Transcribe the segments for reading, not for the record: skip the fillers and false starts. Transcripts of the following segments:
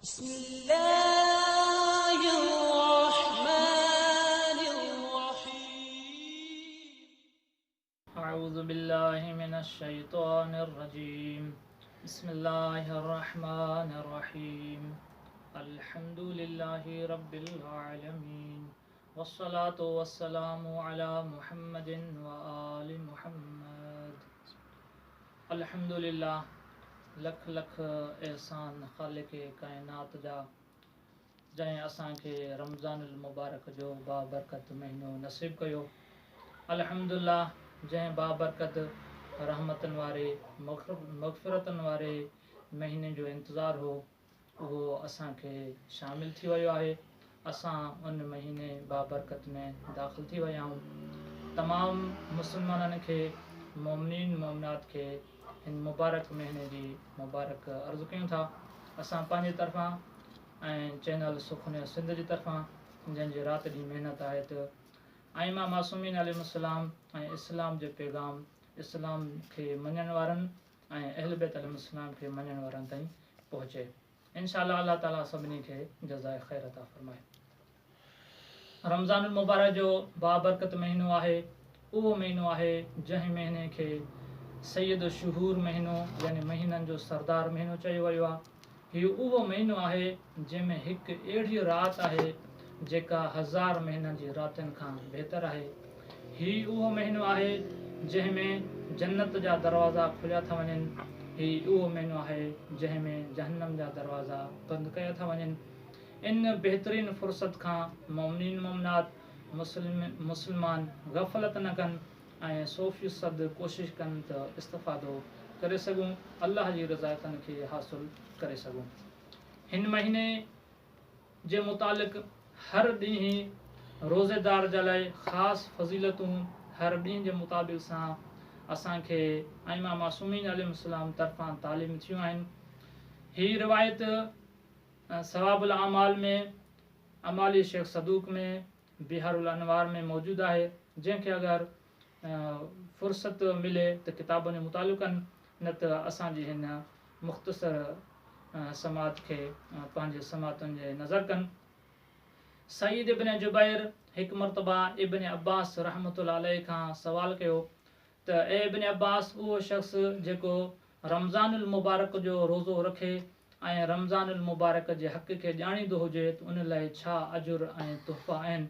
بسم الله الرحمن الرحيم. اعوذ بالله من الشيطان الرجيم. بسم الله الرحمن الرحيم. الحمد لله رب العالمين والصلاة والسلام على محمد وآل محمد. الحمد لله لک لک احسان خالق ڪائنات جا جنهن اسان کي رمضان المبارڪ جو بابرڪت مهينو نصيب ڪيو. الحمدلله جنهن بابرڪت رحمتن واري مغفرتن واري مهيني جو انتظار هو اهو اسان کي شامل ٿي ويو آهي. اسان ان مهيني بابرڪت ۾ داخل ٿي ويا آهيون. تمام مسلمانن کي مومنين مومنات کي هن مبارڪ مهيني جي مبارڪ عرض ڪيون ٿا. اسان پنهنجي طرفان ۽ چينل سخن سنڌ جي طرفان جنهن جي رات ڏينهن محنت آهي ته ائمه معصومين عليهم السلام ۽ اسلام جي پيغام اسلام کي مڃڻ وارن ۽ اهل بيت عليهم السلام کي مڃڻ وارن تائين پهچي. انشاء الله الله تعالي سڀني کي جزاء خير عطا فرمائي. رمضان المبارڪ جو بابرڪت مهينو آهي، اهو مهينو آهي جنهن مهيني کي سيد الشهور مهينو يعني مهينن جو سردار مهينو چيو ويو آهي. هي اهو مهينو آهي جنهن ۾ هڪ اهڙي رات آهي جيڪا هزار مهينن جي راتين کان بهتر آهي. هي اهو مهينو آهي جنهن ۾ جنت جا دروازا کوليا ٿا وڃن. هي اهو مهينو آهي جنهن ۾ جهنم جا دروازا بند ڪيا ٿا وڃن. ان بهترين فرصت کان مؤمنين مؤمنات، مسلمان غفلت نه ڪن ۽ سو فيصد ڪوشش ڪن ته استفادو ڪري سگهون، الله جي رضايتن کي حاصل ڪري سگهون. هن مهيني جي متعلق هر ڏينهن روزيدار جي لاء خاص فضيلتون هر ڏينهن جي مطابق سان اسان کي ائمه معصومين عليهم السلام طرفان تعليم ٿيون آهن. هي روايت ثواب الاعمال ۾ امالي شيخ صدوق ۾ بحار الانوار ۾ موجود آهي، جنهن کي اگر فرصت ملي ته ڪتابن جو مطالعو ڪن، نه ته اسان جي هن مختصر سماعت کي پنهنجي سماعتن جي نظر ڪن. سعيد ابن جبير هڪ مرتبه ابن عباس رحمة الله عليه کان سوال ڪيو ته اي ابن عباس اهو شخص جيڪو رمضان المبارڪ جو روزو رکي ۽ رمضان المبارڪ جي حق کي ڄاڻيندو هجي ته ان لاء ڇا اجر ۽ تحفا آهن؟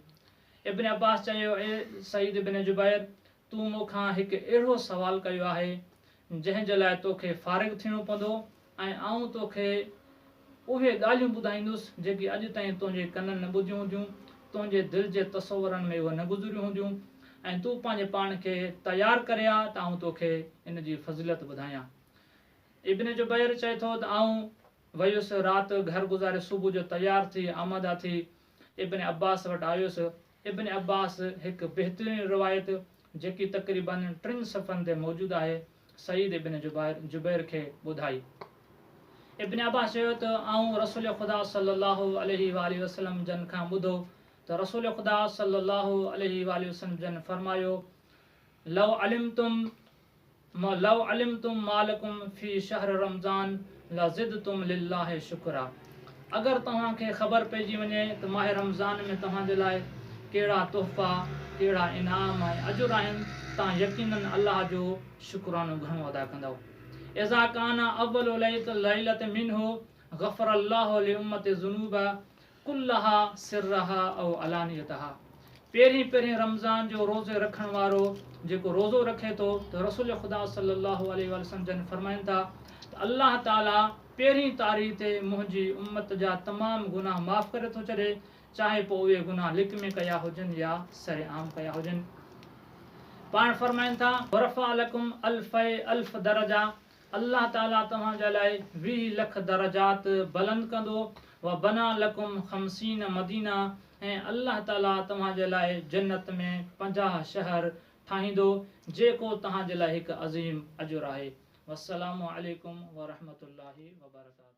ابن عباس چيو، اي سعيد ابن جبير! تون مون کان هڪ اهڙو سوال ڪيو آهي، جنهن جي لاء توکي فارغ ٿيڻو پوندو ۽ آئون توکي اهي ڳالهيون ٻڌائيندس، جيڪي اڄ تائين تنهنجي ڪنن نه ٻڌيون هونديون، تنهنجي دل جي تصورن ۾ اهي نه گذريون هونديون ۽ تون پنهنجي پاڻ کي تيار ڪري آ ته آئون توکي ان جي فضيلت ٻڌايان. ابن جبير چئي ٿو ته آئون ويس رات گهر گذاري صبح جو تيار ٿي آماده ٿي ابن عباس وٽ آيس. ابن عباس هڪ بهترين روايت جيڪي تقريباً ٽن صفحن تي موجود آهي سعيد ابن جبير کي ٻڌائي. ابن عباس چيو ته آئون رسول خدا صلي الله عليه واٰله وسلم جن کان ٻڌو ته رسول خدا صلي الله عليه واٰله وسلم جن فرمايو لو علمتم لو علمتم ما لڪم في شهر رمضان لزدتم لله شڪرا اگر توهان کي خبر پئجي وڃي ته ماه رمضان ۾ توهان جي لاء ڪهڙا تحفا، ڪهڙا انعام ۽ اجر آهن توهان يقيناً الله جو شڪرانو گهڻو ادا ڪندؤ. اذا ڪان اول ليلة منه غفر الله لامة الذنوب ڪلها سرها او علانيتها پهرين پهرين رمضان جو روزي رکڻ وارو جيڪو روزو رکي ٿو ته رسول خدا صلي الله عليه واٰله وسلم جن فرمائن ٿا ته الله تعالي پهرين تاريخ تي منهنجي امت جا تمام گناهه معاف ڪري ٿو ڇڏي چاهي پوء اهي گناهه لڪ ۾ ڪيا هجن يا سر عام ڪيا هجن پاڻ فرمائن ٿا ورفع لڪم الفي الف درجه الله تعالي توهان جي لاء 20 لک درجات بلند ڪندو، وبنيٰ لڪم خمسين مدينة ۽ الله تعالي توهان جي لاء جنت ۾ 50 شهر ٺاهيندو، جيڪو توهان جي لاء هڪ عظيم اجر آهي. والسلام عليڪم ورحمة الله وبرڪاته.